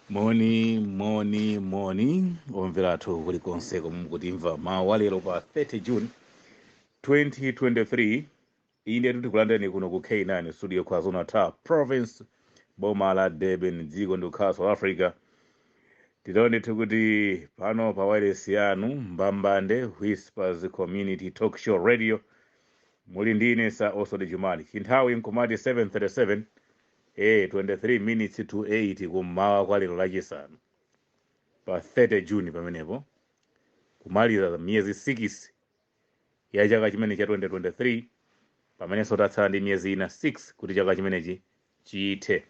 Moni, moni, moni omvera athu kulikonse komwe mukutimva mawu alero pa 30 June 2023. Inde, tikulandirani kuno ku K9 Studio, KwaZulu Natal Province, boma la Durban, dziko ndi kukhala South Africa. Titaone ndithu kuti pano pa wireless yanu Mbambande Whispers Community Talk Show Radio, muli ndi ine Sir Oswald Jumali. Chinthawi nkumati 7:37, 23 minutes to 8 kummawa kwa lero Lachisanu pa 30 June, pamenepo kumaliza miyezi 6 ya chaka chimene cha 2023, pamenenso tatsala ndi miyezi ina 6 kuti chaka chimenechi chithe.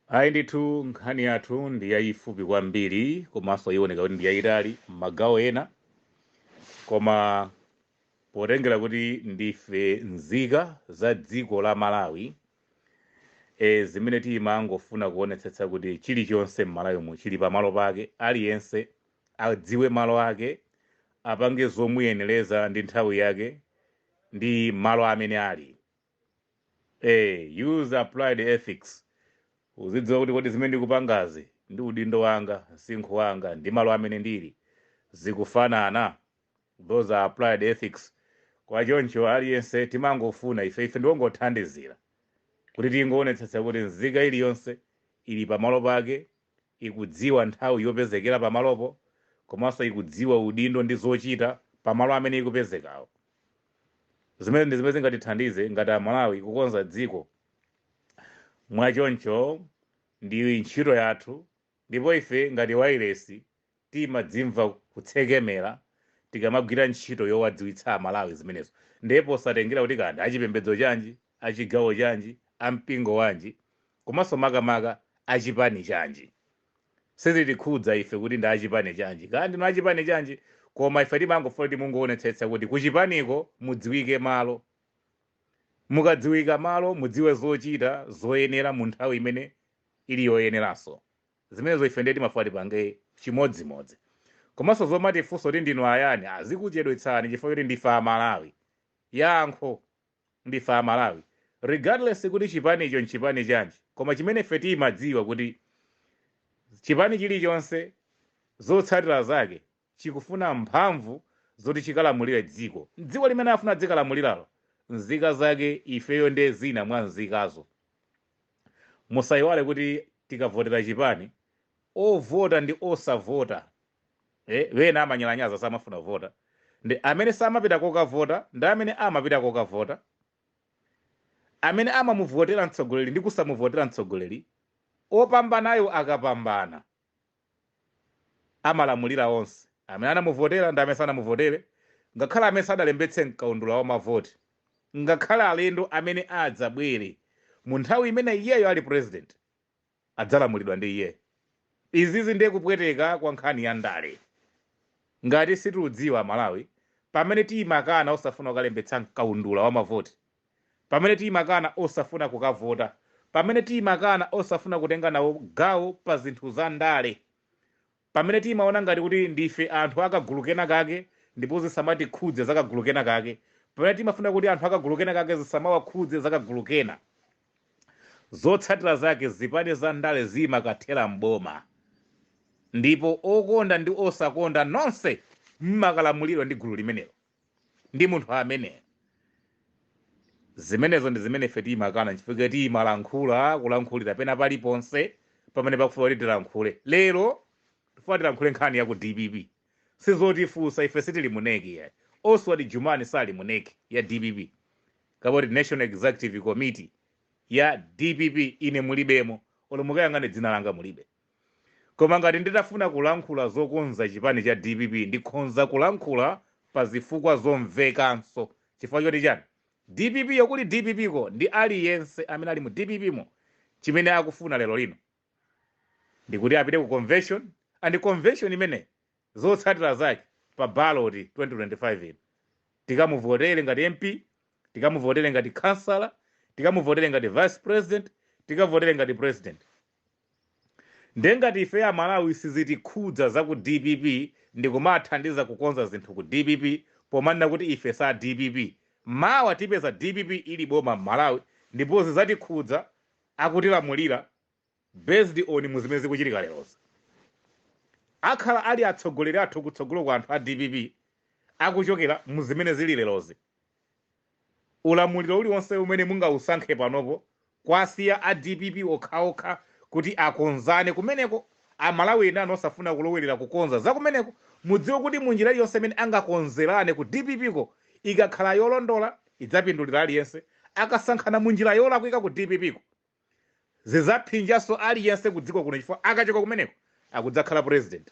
Ayi ndithu, nkhani yathu ndi yayifupi kwambiri, komanso ioneka kuti ndi yayitali m'magawo ena, koma potengera kuti ndife nzika za dziko la Malawi, zimene timangofuna kuonetsetsa kuti chilichonse m'Malawi mu chili pamalo pake, aliyense adziwe malo ake, apange zomuyenereza ndi nthawi yake ndi malo amene ali. Use applied ethics, uzidziwa kuti kodi zimene ndikupangazi ndi udindo wanga, msinkhu wanga ndi malo amene ndili zikufanana? Those are applied ethics. Kwa choncho aliyense timangofuna ife ndiwongothandizira kuti tingoonetsetsa kuti nzika iliyonse ili pamalo pake, ikudziwa nthawi yopezekera pamalopo, komanso ikudziwa udindo ndi zochita pamalo amene ikupezekawo. Zimene ndi zimene zingatithandize ngati Amalawi kukonza dziko. Mwachoncho ndi ntchito yathu, ndipo ife ngati wailesi timadzimva kutsekemera tikamagwira ntchito yowadziwitsa Amalawi zimenezo, ndipo satengera kuti kandi achipembedzo chanji, achigawo chanji, ampingo wanji, komanso makamaka achipani chanji. Sizitikhudza ife kuti ndi achipani chanji kandi ndinu achipani chanji, koma ife timangofuna kuti mungoonetsetsa kuti kuchipaniko mudziwike malo. Mukadziwika malo, mudziwe zochita zoyenera mu nthawi imene ili yoyeneranso. Zimenezo ife ndiye timafuna tipange chimodzimodzi. Komanso zomatifunsa kuti ndinu ayani azikuchedwetsani chifukwa kuti ndife Amalawi. Yankho, ndife Amalawi regardless kuti chipanicho nchipani chanji. Koma chimene ife timadziwa kuti chipani chilichonse zotsatira zake chikufuna mphamvu zoti chikalamulire dziko, dziko limene afuna dzikalamuliralo, nzika zake ifeyo ndiye zina mwa nzikazo. Musayiwale kuti tikavotera chipani, ovota ndi osavota, wena amanyalanyaza, samafuna kuvota, ndi amene samapita kokavota ndi amene amapita kokavota, amene amamuvotera mtsogoleri ndi kusamuvotera mtsogoleri, opambanayo akapambana amalamulira onse, amene anamuvotera ndi amene sanamuvotere, ngakhale amene sadalembetse mkaundula wa mavoti, ngakhale alendo amene adzabwere mu nthawi imene iyeyo ali president, adzalamulidwa ndi iye. Izizi ndiye kupweteka kwa nkhani ya ndale. Ngati situdziwa Malawi, pamene timakana osafuna kukalembetsa mkaundula wa mavoti, pamene timakana osafuna kukavota, pamene timakana osafuna kutenga nawo gawo pa zinthu za ndale, pamene timaona ngati kuti ndife anthu akagulu kena kake ndipo zisamatikhudze zakagulu kena kake, pamene timafuna kuti anthu akagulu kena kake zisamawakhudze zakagulu kena, zotsatira zake zipani za ndale zimakathera mboma, ndipo okonda ndi osakonda nonse mmakalamulidwa ndi gulu limenelo ndi munthu ameneyo. Zimenezo ndi zimene ife timakana, chifukwa timalankhula kulankhulira pena paliponse pamene pakufuna kuti tilankhule. Lero tifuna tilankhule nkhani ya ku DPP. Sizotifunsa ife, sitili mu NEC ya. Oswald Jumani sali mu NEC ya DPP, kapoti National Executive Committee ya DPP, ine mulibemo. Olo mukayang'ane dzina langa mulibe. Koma ngati nditafuna kulankhula zokonza chipani cha DPP, ndikhonza kulankhula pa zifukwa zomvekanso. Chifukwa choti chani? DPP yokuli DPP ko ndi aliyense amene ali mu DPP mo, chimene akufuna lero lino ndikuti apite ku convention, and convention imene zotsatira zake pa ballot 2025 ino tikamuvotere ngati MP, tikamuvotere ngati councillor, tikamuvotere ngati vice president, tikavotere ngati president. Ndengati ife Amalawi sizitikhudza za ku DPP ndikumathandiza kukonza zinthu ku DPP pomanena kuti ife sa DPP, mawa tipeza DPP ili boma m'Malawi ndipo zidzatikhudza akutilamulira. Based on muzimene zikuchitika lerozi, akhala ali atsogoleri athu kutsogolo kwa anthu a DPP akuchokera muzimene zili lerozi. Ulamuliro uliwonse umene mungausankhe panopo, kwasiya a DPP okhaokha kuti akonzane kumeneko. Amalawi ena anu osafuna kulowerera kukonza zakumeneko, mudziwe kuti munjira iliyonse imene angakonzerane ku DPP ko, ikakhala yolondola idzapindulira aliyense. Akasankhana munjira yolakwika ku DPP ko, zidzaphinjanso aliyense ku dziko kuno, chifukwa akachoka kumeneko akudzakhala president.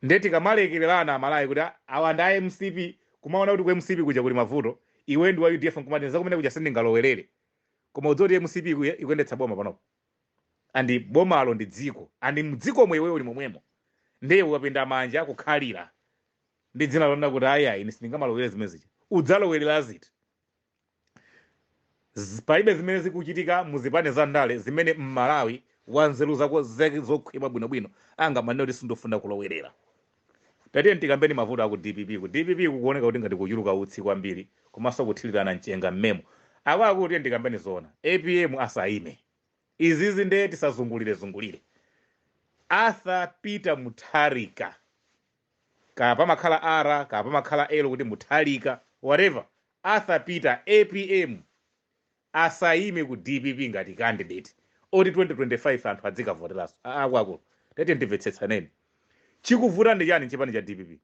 Nde tikamalekererana Amalawi kuti awa ndi a MCP, kumaona kuti ku MCP kuja kuli mavuto, iwe ndi wa UDF nkumati zakumene kuja sindingalowerere, koma udziwe kuti MCP ikuyendetsa boma panopo, and bomalo ndi dziko, and mdzikomo iweyo uli momwemo. Ndiye ukapinda manja kukhalira ndi dzina lona kuti ayi ayi, ine sindingamalowere zimene zija, udzalowerera ziti? Palibe zimene zikuchitika muzipani za ndale zimene Mmalawi wa nzeru zako zake zokhwima bwinobwino angamanene kuti sindofuna kulowerera. Tatiye tikambeni mavuto aku DPP. Ku DPP kukuoneka kuti ngati kuchuluka utsi kwambiri, komanso kuthirirana mchenga mmemo. Akuluakulu, tiye tikambeni zoona. APM asayime. Izizi ndiye tisazungulire zungulire. Arthur Peter Mutharika, kaya pamakhala R, kaya pamakhala L, kuti Mutharika, whatever, Arthur Peter, APM, asayime ku DPP ngati candidate oti 2025 anthu adzikavoteranso. Akuluakulu, tatiye ndimvetsetsaneni, chikuvuta ndi chani chipani cha DPP?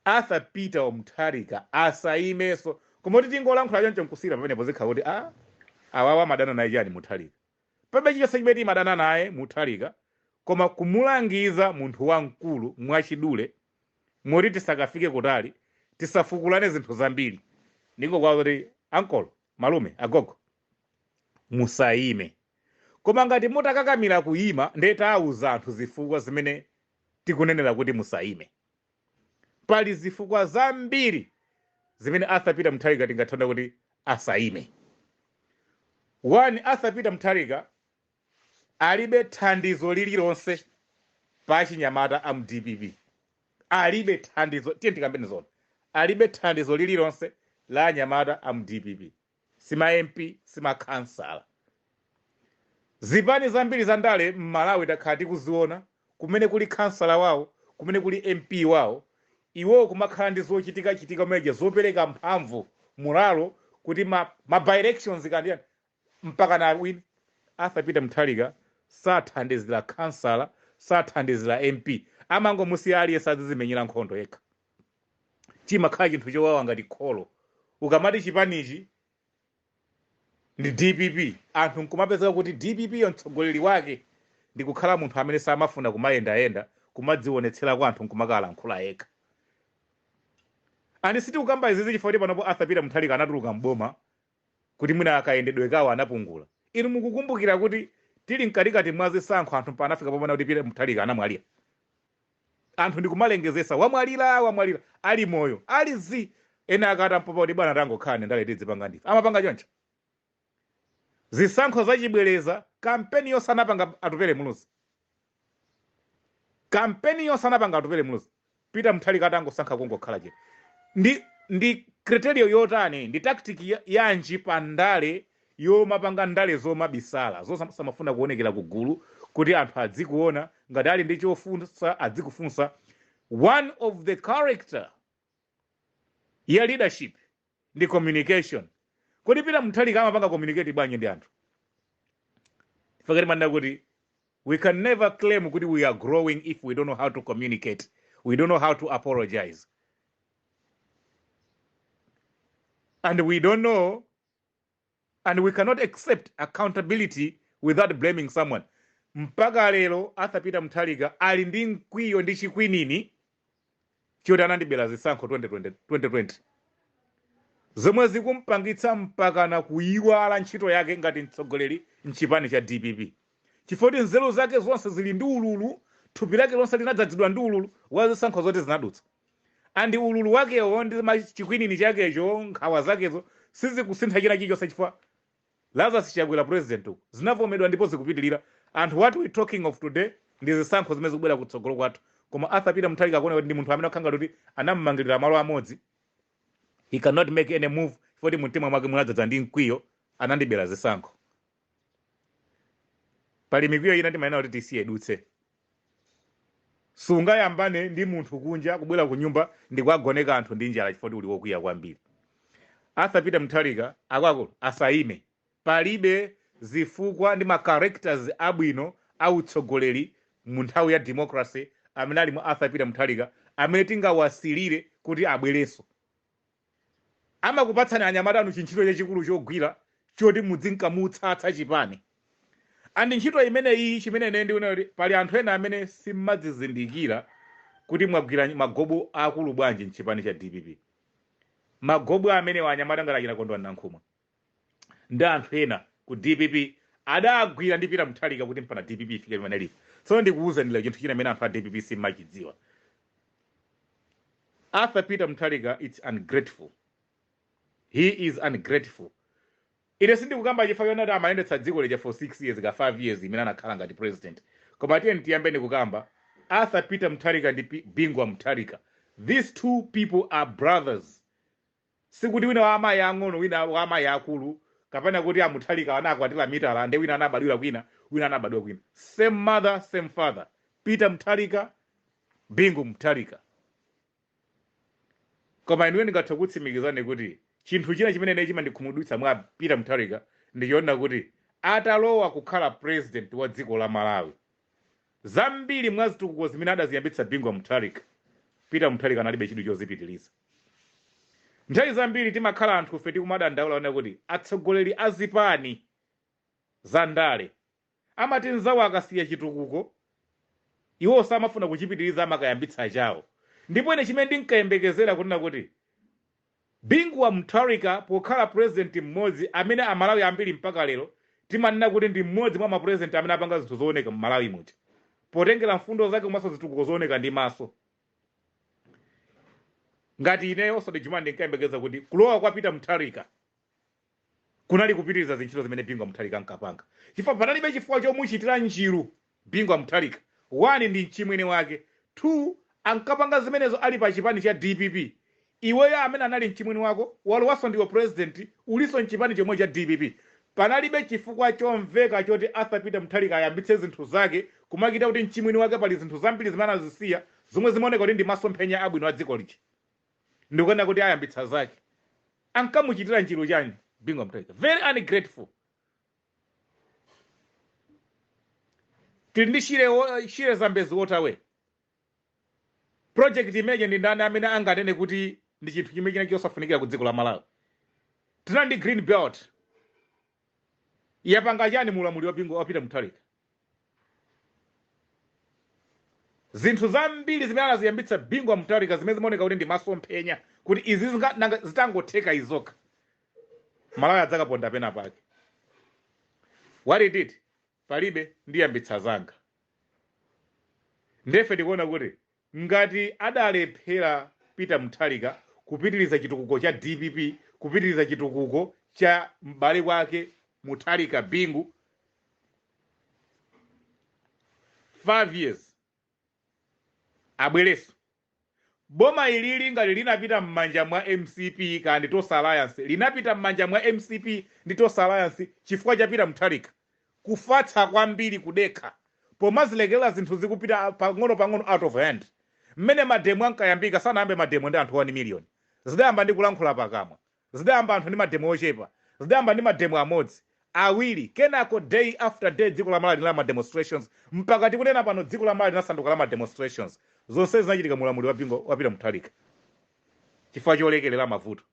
Arthur Peter Mutharika asayimenso. Koma kuti tingolankhula choncho nkusiyira pamenepo, zikhala kuti a awawa amadana naye chani Mutharika? Palibe chilichonse chimene timadana naye Mutharika, koma kumulangiza munthu wamkulu mwachidule, moti tisakafike kutali, tisafukulane zinthu zambiri, ndingokwaza kuti ankolo, malume, agogo, musayime. Koma ngati mutakakamira kuyima, ndiye tawuza anthu zifukwa zimene tikunenera kuti musayime. Pali zifukwa zambiri zimene Arthur Peter Mutharika tingathandiza kuti asayime. One, Arthur Peter Mutharika alibe thandizo lililonse pa chinyamata a MDPP. Alibe thandizo. Tiye tikambeni zona, alibe thandizo lililonse la anyamata a MDPP, sima MP, sima kansala. Zipani zambiri za ndale m'Malawi takhala tikuziona, kumene kuli kansala wawo, kumene kuli MP wawo, iwowo kumakhala ndi zochitika-chitika kumeneja zopereka mphamvu mulalo kuti ma by-elections kandi mpaka na win. Arthur Peter Mutharika sathandizira kansala, sathandizira MP, amangomusiya aliyense azizimenyera nkhondo yekha. Chimakhala chinthu chowawa ngati kholo ukamati chipanichi ndi DPP, anthu nkumapezeka kuti DPP yo mtsogoleri wake ndi kukhala munthu amene samafuna kumayendayenda, kumadzionetsera kwa anthu, nkumakalankhula yekha. And sitikukamba izizi chifukwa kuti panopo Arthur Peter Mutharika anatuluka mboma, kuti mwina akayendedwe kawo anapungula. Inu mukukumbukira kuti tili mkatikati mwa zisankho, anthu panafika pomwe kuti Peter Mutharika anamwalira, anthu ndikumalengezesa wamwalira, wamwalira, ali moyo, ali zi. Ena akati ampopa kuti bwana, tangokhala ndale tidzipanga ndife, amapanga choncho. Zisankho zachibwereza, kampeni yonse anapanga Atupele Muluzi, kampeni yonse anapanga Atupele Muluzi. Peter Mutharika atangosankha kungokhala chete. Ndi criteria yotani, ndi tactic yanji pa ndale yomapanga ndale zomabisala, zosamafuna kuonekera kugulu kuti anthu adzikuona, ngati ali ndi chofunsa adzikufunsa? One of the character ya leadership ndi communication. Kodi Peter Mutharika amapanga communicate bwanji ndi anthu? Fakati manena kuti we can never claim kuti we are growing if we don't know how to communicate, we don't know how to apologize, and we don't know and we cannot accept accountability without blaming someone. Mpaka lero Arthur Peter Mutharika ali ndi mkwiyo ndi chikwinini choti anandibera zisankho 2020, 2020, zomwe zikumpangitsa mpakana kuyiwala ntchito yake ngati mtsogoleri mchipani cha DPP, chifukwa kuti nzeru zake zonse zili ndi ululu, thupi lake lonse linadzazidwa ndi ululu wa zisankho zoti zinadutsa. And ululu wakewo ndi chikwinini chakecho, nkhawa zakezo, sizikusintha china chilichonse, chifukwa Lazarus Chakwera president uku zinavomedwa ndipo zikupitilira. Anthu, what we talking of today ndi zisankho zimene zikubwera kutsogolo kwathu. Koma Arthur Peter Mutharika akuoneka kuti ndi munthu amene akhala ngati kuti anammangirira malo amodzi. He cannot make any move, chifukwa kuti mumtima mwake munadzadza ndi mkwiyo, anandibera zisankho. Pali mikwiyo ina timayenera kuti tisiye idutse. Sungayambane ndi munthu kunja, kubwera ku nyumba ndikuagoneka anthu ndi njala chifukwa uli wokwiya kwambiri. Arthur Peter Mutharika, akuluakulu, asayime. Palibe zifukwa ndi ma characters abwino autsogoleri mu nthawi ya democracy amene ali mwa Arthur Peter Mutharika amene tingawasilire kuti abwerenso. Amakupatsani anyamata anu chintchito chachikulu chogwira choti mudzinkamutsatsa chipani. And ntchito imeneyi, chimene ine ndikuona kuti pali anthu ena amene simmadzizindikira kuti mwagwira magobo akulu bwanji mchipani cha DPP. Magobo amenewa, anyamata ngati achina Kondwani Nankhumwa ndi anthu ena ku DPP, adagwira ndi Peter Mutharika kuti mpaka DPP ifike pamene ilipo. Tsono ndikuwuzani lero chinthu china imene anthu a DPP simmachidziwa. Arthur Peter Mutharika, it's ungrateful. He is ungrateful. Ine sindikukamba chifukwa chonati amayendetsa dziko lija for 6 years ka 5 years imene anakhala ngati president, koma tiye tiyambeni kukamba Arthur Peter Mutharika ndi Bingu wa Mutharika. These two people are brothers. Sikuti wina wa amayi ang'ono, wina wa amayi akulu, kapena kuti a Mutharika anakwatira mitala nde wina anabadwira kwina, wina anabadwa kwina. Same mother, same father. Peter Mutharika, Bingu Mutharika. Koma inuyo ndingathe kutsimikizani kuti chinthu china chimene ine chimandikhumudwitsa mwa Peter Mutharika ndichoona kuti atalowa kukhala president wa dziko la Malawi, zambiri mwa zitukuko zimene adaziyambitsa Bingu wa Mutharika, Peter Mutharika analibe chidwi chozipitiriza. Nthawi zambiri timakhala anthufe tikumadandaula ona kuti atsogoleri a zipani za ndale amati nzawo akasiya chitukuko, iwo samafuna kuchipitiriza, amakayambitsa chawo. Ndipo ine chimene ndinkayembekezera kunena kuti Bingu wa Mutharika pokhala president mmodzi amene Amalawi ambiri mpaka lero timanena kuti ndi mmodzi mwa mapresident amene apanga zinthu zooneka m'Malawi muja, potengera mfundo zake komanso zitukuko zooneka ndi maso, ngati ineyo Oswald Jumani ndinkayembekeza kuti kulowa kwa Peter Mutharika kunali kupitiriza zintchito zimene Bingu wa Mutharika ankapanga, chifukwa panalibe chifukwa chomuchitira njiru Bingu wa Mutharika. One, ndi mchimwene wake. Two, ankapanga zimenezo ali pa chipani cha DPP. Iweyo amene anali mchimwene wako walowanso ndiwe president, ulinso mchipani chomwe cha DPP, panalibe chifukwa chomveka choti Arthur Peter Mutharika ayambitse zinthu zake kumachita kuti mchimwene wake pali zinthu zambiri zimene anazisiya zomwe zimaoneka kuti ndi masomphenya abwino a dziko lija, ndikuona kuti ayambitsa zake. Ankamuchitira njiru chani Bingu wa Mutharika? Very ungrateful. Tili ndi Shire Zambezi Waterway project imeneyi. Ndi ndani amene anganene kuti ndi chinthu chimene china chosafunikira ku dziko la Malawi? Tinali ndi Green Belt. Yapanga chani mulamuliro wa Bingu wa Peter Mutharika? Zinthu zambiri zimene anaziyambitsa Bingu wa Mutharika zimene zimaoneka kuti ndi masomphenya kuti izi nanga zitangotheka izokha, Malawi adzakaponda pena pake. What he did, palibe, ndiyambitsa zanga. Ndefe tikuona kuti ngati adalephera Peter Mutharika kupitiriza chitukuko cha DPP, kupitiriza chitukuko cha m'bale wake Mutharika Bingu 5 years, abwereso boma ilili ngati linapita m'manja mwa MCP kandi Tonse Alliance, linapita m'manja mwa MCP ndi Tonse Alliance chifukwa cha Peter Mutharika kufatsa kwambiri, kudekha pomazilekerera zinthu zikupita pang'ono pang'ono out of hand. Mmene mademo ankayambika, sanayambe mademo ndi anthu 1 million. Zidayamba ndi kulankhula pakamwa, zidayamba anthu ndi mademo ochepa, zidayamba ndi mademo amodzi, awiri, kenako day after day dziko la Malawi la ma demonstrations, mpaka tikunena pano dziko la Malawi linasanduka la ma demonstrations. Zonse zinachitika mu ulamuliro wa Bingu wa Peter Mutharika chifukwa cholekerera mavuto.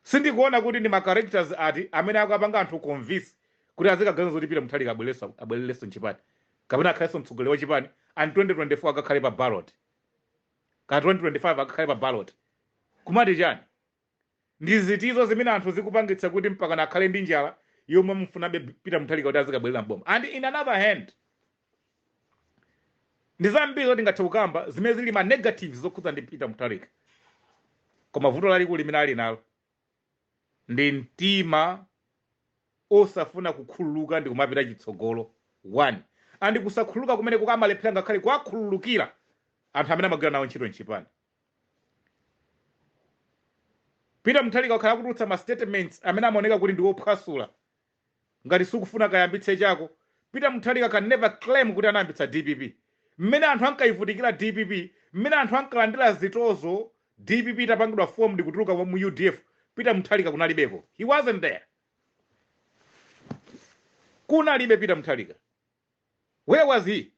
Sindikuona kuti ndi ma characters ati amene akapanga anthu convince kuti azikaganiza kuti Peter Mutharika abwererenso, abwererenso mchipani kapena akhalenso mtsogoleri wa chipani and 2024 akakhale pa ballot ka 2025 akakhale pa ballot. Kumati chani? Ndi zitizo zimene anthu zikupangitsa kuti mpaka akhale ndi njala yomwe mufunabe Peter Mutharika kuti azikabwerera mboma? And in another hand, ndi zambiri zoti ngathe kukamba zimene zili ma negatives zokhudza ndi Peter Mutharika, koma vuto lalikulu limene ali nalo ndi mtima osafuna kukhululuka ndi kumapita chitsogolo. One, and kusakhululuka kumene kukamalephera ngakhale kuwakhululukira anthu amene amagwira nawo ntchito mchipani. Peter Mutharika wakhala akutulutsa ma statements amene amaoneka kuti ndi ophwasula. Ngati sukufuna, kayambitse chako. Peter Mutharika can never claim kuti anayambitsa DPP. Mmene anthu ankayivutikira DPP, mmene anthu ankalandira zitozo DPP itapangidwa form ndi kutuluka mu UDF, Peter Mutharika kunalibeko. He wasn't there. Kunalibe Peter Mutharika. Where was he?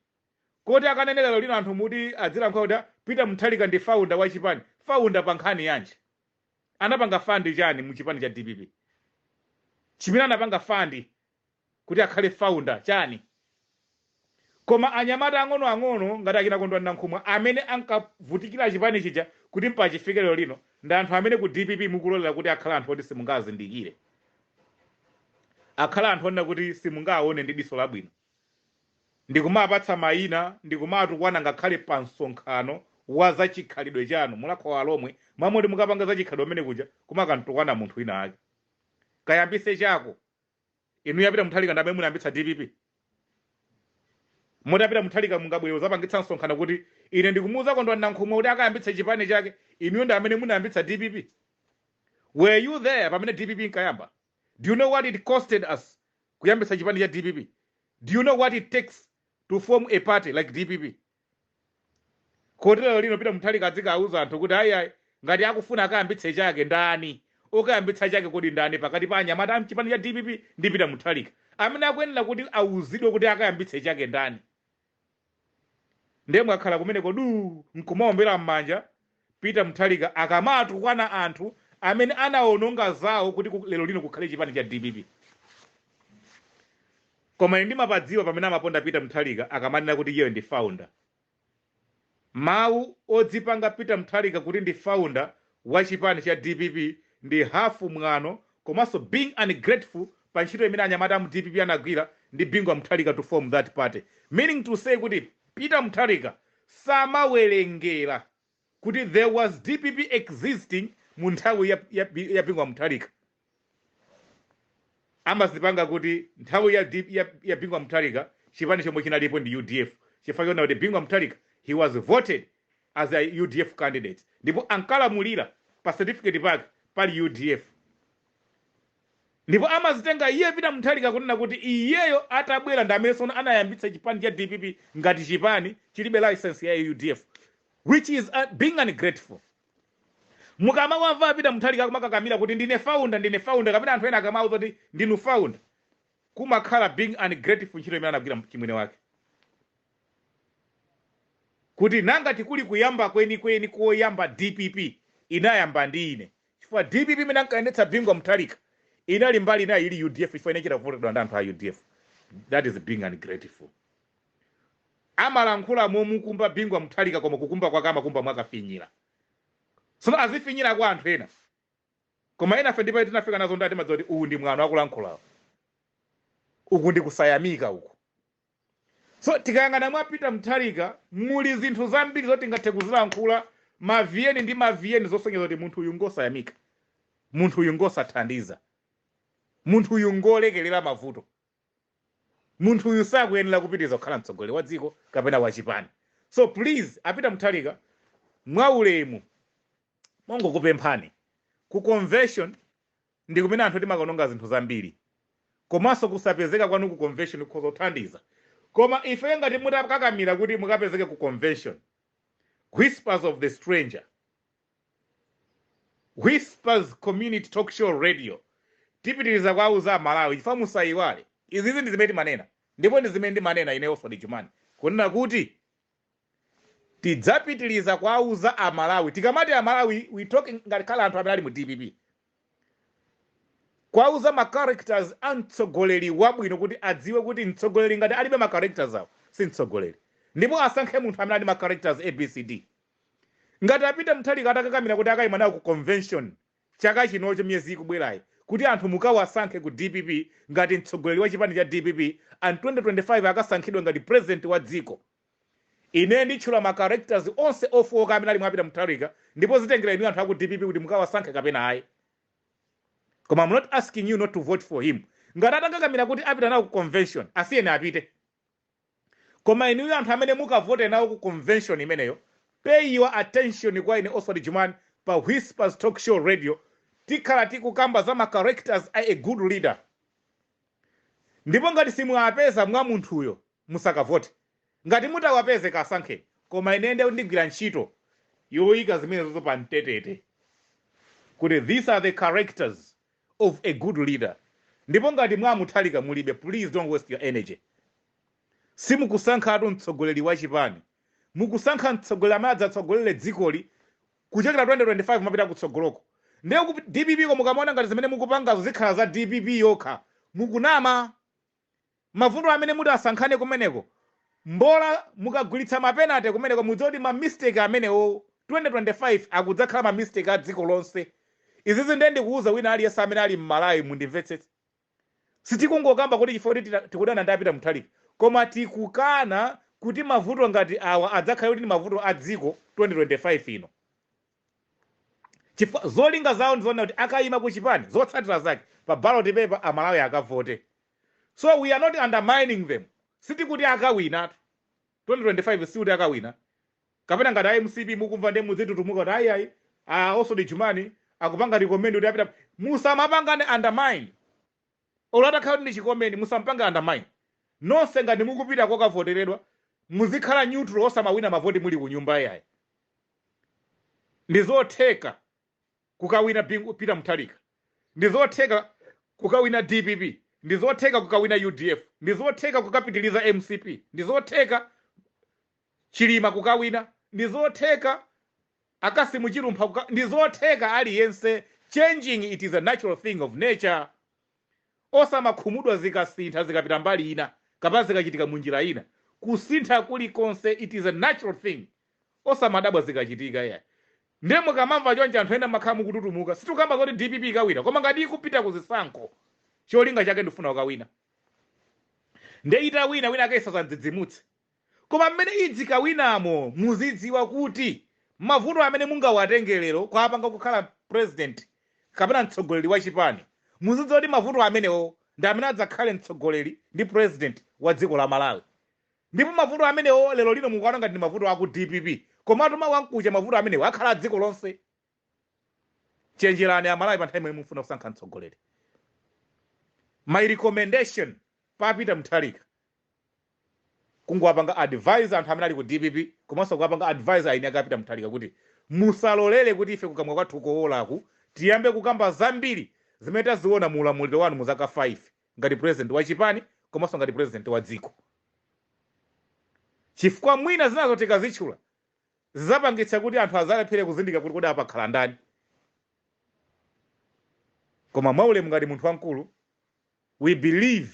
Koti akanene lero lino anthu muti adzilankhula kuti Peter Mutharika ndi founder wa chipani? Founder pa nkhani yanji? Anapanga found chani mu chipani cha DPP? Chimene anapanga found kuti akhale founder chani? Koma anyamata ang'onoang'ono ngati akina Kondwani Nankhumwa, amene ankavutikira chipani chija kuti mpachifike lero lino, ndi anthu amene ku DPP mukulolera kuti akhala anthu oti simungazindikire, akhala anthu onena kuti simungaone ndi diso labwino, ndikumapatsa mayina, ndikumatukwana ngakhale pa msonkhano wa zachikhalidwe chanu. Mulakho lomwe mamoti mukapanga zachikhalidwe amene kuja kumakantukwana munthu wina ake. Kayambise chako inu. Yapita Mutharika ndi amene munayambitsa DPP? Mutapita Mutharika, mungabwere uzapangitsa msonkhano kuti ine ndikumuuza Kondwani Nankhumwa kuti akayambitse chipani chake? Inuyo ndi amene munayambitsa DPP? Were you there pamene DPP inkayamba? Do you know what it costed us kuyambitsa chipani cha DPP? Do you know what it takes to form a party like DPP? Kotero lino Peter Mutharika adzikauza anthu kuti ayi ayi, ngati akufuna akayambitse chake. Ndani okayambitsa chake kodi? Ndani pakati pa anyamata amchipani cha DPP ndi Peter Mutharika amene akuyenera kuti auzidwe kuti akayambitse chake ndani? Ndiye mwakhala kumeneko du nkumaombera m'manja Peter Mutharika akamatukwana anthu amene anawononga zawo kuti lero lino kukhale chipani cha DPP. Koma ine ndimapadziwa pamene amaponda Peter Mutharika akamanena kuti iyeyo ndi founder. Mawu odzipanga Peter Mutharika kuti ndi founder wa chipani cha DPP ndi hafu mwano, komanso being ungrateful pa ntchito imene anyamata amu DPP anagwira ndi Bingu wa Mutharika to form that party, meaning to say kuti Peter Mutharika samawerengera kuti there was DPP existing mu nthawi ya Bingu wa Mutharika. Amazipanga kuti nthawi ya Bingu wa Mutharika chipani chomwe chinalipo ndi UDF, chifukwa chona kuti Bingu wa Mutharika, he was voted as a UDF candidate, ndipo ankalamulira pa certificate pake pali UDF. Ndipo amazitenga iye Peter Mutharika kunena kuti iyeyo atabwera ndi amene sono anayambitsa chipani cha DPP ngati chipani chilibe license ya UDF, which is being ungrateful. Mukamawamva Peter Mutharika kumakakamira kuti ndine founder, ndine founder, kapena anthu ena akamauza kuti ndinu founder, kumakhala being ungrateful ntchito imene anagwira chimwene wake. Kuti nanga tikuli kuyamba kwenikweni koyamba DPP inayamba ndi ine, chifukwa DPP imene ankayendetsa Bingu wa Mutharika inali mbali inayi ili UDF, chifukwa inachita kuvotedwa ndi anthu a UDF. That is being ungrateful. Amalankhula momukumba Bingu wa Mutharika, koma kukumba kwake amakumba mwakafinyira. Sono azifinyira kwa anthu ena, koma ena afe ndipo tinafika nazo ndati timadziwa kuti uwu ndi mwano akulankhulawo, uku ndi kusayamika uku. So tikayang'ana mwa Peter Mutharika muli zinthu zambiri zoti tingathe kuzilankhula maviyeni ndi maviyeni, zosonyeza kuti munthu uyu ngosayamika, munthu uyu ngosathandiza, munthu uyu ngolekelera mavuto, munthu uyu sakuyenera kupitiriza kukhala mtsogoleri wa dziko kapena wa chipani. So please, a Peter Mutharika, mwaulemu mongokupemphani, ku convention ndi kumene anthu timakononga zinthu zambiri, komanso kusapezeka kwanu ku convention kukhoza kuthandiza. Koma ife ngati mutakakamira kuti mukapezeke ku convention, Whispers of the Stranger, Whispers Community Talk Show Radio, tipitiriza kuauza Amalawi, chifukwa musayiwale, izizi ndi zimene timanena, ndipo ndi zimene ndimanena ine Oswald Jumani, kunena kuti tidzapitiriza kuauza Amalawi. Tikamati Amalawi, we talking ngati khala anthu amene ali mu DPP, kuauza ma characters a mtsogoleri wabwino, kuti adziwe kuti mtsogoleri ngati alibe ma characters awo si mtsogoleri, ndipo asankhe munthu amene ali ma characters ABCD. Ngati a Peter Mutharika atakakamira kuti akayima nawo ku convention chaka chinocho, miyezi ikubwerayi, kuti anthu mukawasankhe ku DPP ngati mtsogoleri wa chipani cha DPP and 2025 akasankhidwe ngati president wa dziko, ine nditchula ma characters onse ofowoka amene ali mwa Peter Mutharika, ndipo zitengera inu anthu aku DPP kuti mukawasankhe kapena ayi. Koma I'm not asking you not to vote for him. Ngati atakakamira kuti apita nawo ku convention, asiyeni apite. Koma inuyo anthu amene mukavote nawo ku convention imeneyo, pay your attention kwa ine Oswald Jumani pa Whispers Talk Show Radio. Tikhala tikukamba za ma characters a a good leader. Ndipo ngati simuwapeza mwa munthuyo, musakavote. Ngati mutawapeze, kasankheni. Koma ine ndiye ndigwira ntchito yoyika zimenezozo pa mtetete kuti these are the characters of a good leader. Ndipo ngati mwa Mutharika mulibe, please don't waste your energy. Simukusankhatu mtsogoleri wa chipani, mukusankha mtsogoleri amene adzatsogolere dzikoli kuchokera 2025 mapita kutsogoloko. Ndiye ku DPP ko, mukamaona ngati zimene mukupangazo zikhala za DPP yokha, mukunama. Mavuto amene muti asankhane kumeneko, mbola mukagwiritsa ma penalty kumeneko, mudziwe kuti ma mistake amenewo 2025 akudzakhala ma mistake a dziko lonse. Izizi ndiye ndikuuza wina aliyense amene ali m'Malawi, mundimvetsetse. Sitikungokamba kuti chifukwa kuti tikudana ndi a Peter Mutharika, koma tikukana kuti mavuto ngati awa adzakhale kuti ndi mavuto a dziko 2025 ino, chifukwa zolinga zawo ndizoona kuti akayima ku chipani, zotsatira zake pa ballot paper Amalawi akavote. So we are not undermining them. Sitikuti akawina 2025, sikuti akawina. Kapena ngati MCP mukumva, ndiye mudzitutumuka kuti ayi ayi, Oswald Jumani akupanga recommend kuti apita. Musamapangane undermine. Olo atakhala kuti ndi chikomeni, musampange undermine. Nonse ngati mukupita kokavoteredwa, muzikhala neutral, osamawina mavoti muli ku nyumba yayi. Ndi zotheka kukawina Bingu Peter Mutharika, ndi zotheka kukawina DPP, ndi zotheka kukawina UDF, ndi zotheka kukapitiliza MCP, ndi zotheka Chilima kukawina, ndi zotheka a Cassim Chilumpha ndi zotheka aliyense. Changing, it is a natural thing of nature. Osamakhumudwa zikasintha, zikapita mbali ina kapena zikachitika munjira ina. Kusintha kulikonse, it is a natural thing. Osamadabwa zikachitika yayi. Ndiye mukamamva choncho, anthu ena makhala mukututumuka. Sitikukamba zoti DPP ikawina, koma ngati ikupita kuzisankho, cholinga chake ndifuna kukawina, ndiye itawina, wina ake isazadzidzimutse. Koma mmene idzikawinamo, muzidziwa kuti mavuto amene mungawatenge lero kwapanga kukhala president kapena mtsogoleri wa chipani, muzidziwa kuti mavuto amenewo ndi amene adzakhale mtsogoleri ndi president wa dziko la Malawi. Ndipo mavuto amenewo lero lino mukuona ngati ndi mavuto aku DPP, komatu mawa mkucha mavuto amenewo akhala a dziko lonse. Chenjerani Amalawi pa nthawi imene mufuna kusankha mtsogoleri. My recommendation pa Peter Mutharika, kungowapanga advise anthu amene ali ku DPP komanso kuwapanga advise aini ake a Peter Mutharika kuti musalolere kuti ife kukamwa kwathu kowolaku tiyambe kukamba zambiri zimene taziona mu ulamuliro wanu mu zaka 5 ngati president wa chipani komanso ngati president wa dziko, chifukwa mwina zinazo tikazitchula zidzapangitsa kuti anthu azalephere kuzindikira kuti kodi apakhala ndani. Koma mwaulemu, ngati munthu wamkulu, we believe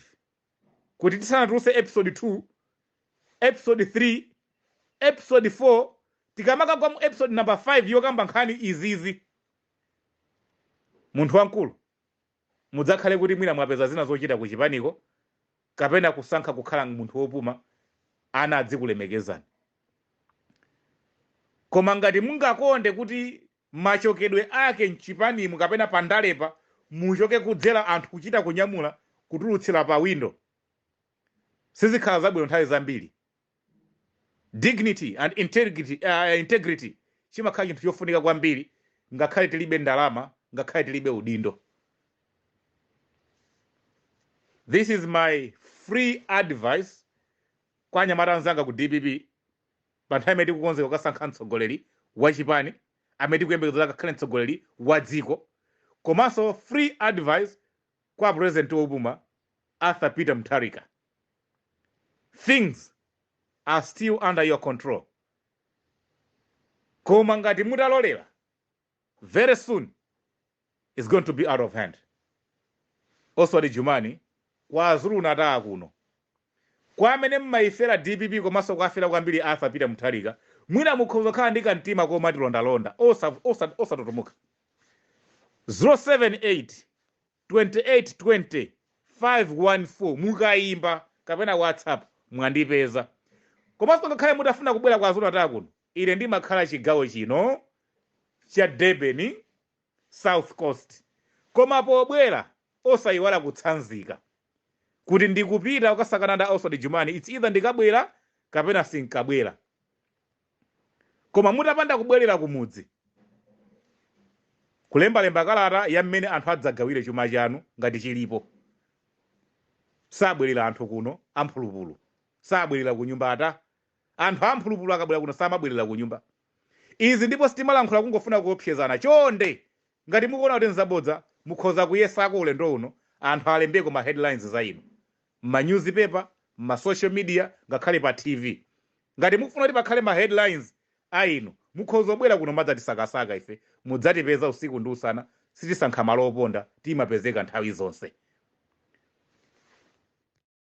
kuti tisanatulutse episode 2, episode 3, episode 4, tikamakagwa mu episode number 5 yokamba nkhani izizi, munthu wamkulu, mudzakhale kuti mwina mwapeza zina zochita kuchipaniko kapena kusankha kukhala munthu wopuma, ana adzikulemekezani. Koma ngati mungakonde kuti machokedwe ake mchipanimu kapena pandalepa muchoke kudzera anthu kuchita kunyamula kutulutsira pa window, sizikhala zabwino nthawi zambiri. Dignity and integrity chimakhala chinthu chofunika kwambiri, ngakhale tilibe ndalama, ngakhale tilibe udindo. This is my free advice kwa anyamata anzanga ku DPP pa nthawi imene tikukonzeka kukasankha mtsogoleri wa chipani amene tikuyembekezera akakhale mtsogoleri wa dziko, komanso free advice kwa President wopuma Arthur Peter Mutharika: things are still under your control, koma ngati mutalolera, very soon it's going to be out of hand. Oswald Jumani, KwaZulu Natal kuno, kwa amene mmayifera DPP komanso kwafera kwambiri Arthur Peter Mutharika, mwina mukhoza kukhala ndi kamtima koma tilondalonda, osatutumuka. 078 28 20 514, mukayimba kapena WhatsApp mwandipeza. Komanso ngakhale mutafuna kubwera kwa Zulu Natal kuno, ine ndimakhala chigawo chino cha Durban, South Coast. Koma pobwera osayiwala kutsanzika kuti ndikupita kukasakana ndi Oswald Jumani. It's either ndikabwera kapena sinkabwera. Koma mutapanda kubwerera kumudzi kulembalemba kalata ya mmene anthu adzagawire chuma chanu ngati chilipo, Sabwerera anthu kuno amphulupulu, sabwerera ku nyumba ata. Anthu amphulupulu akabwera kuno samabwerera ku nyumba. Izi ndipo sitimalankhula kungofuna kuopsezana. Chonde, ngati mukuona kuti nzabodza, mukhoza kuyesako ulendo uno, anthu alembeko ma headlines za inu mma newspaper, mma social media, ngakhale pa TV. Ngati mukufuna kuti pakhale ma headlines a inu, mukhoza kubwera kuno madzatisakasaka ife, mudzatipeza usiku ndi usana. Sitisankha malo oponda, timapezeka nthawi zonse.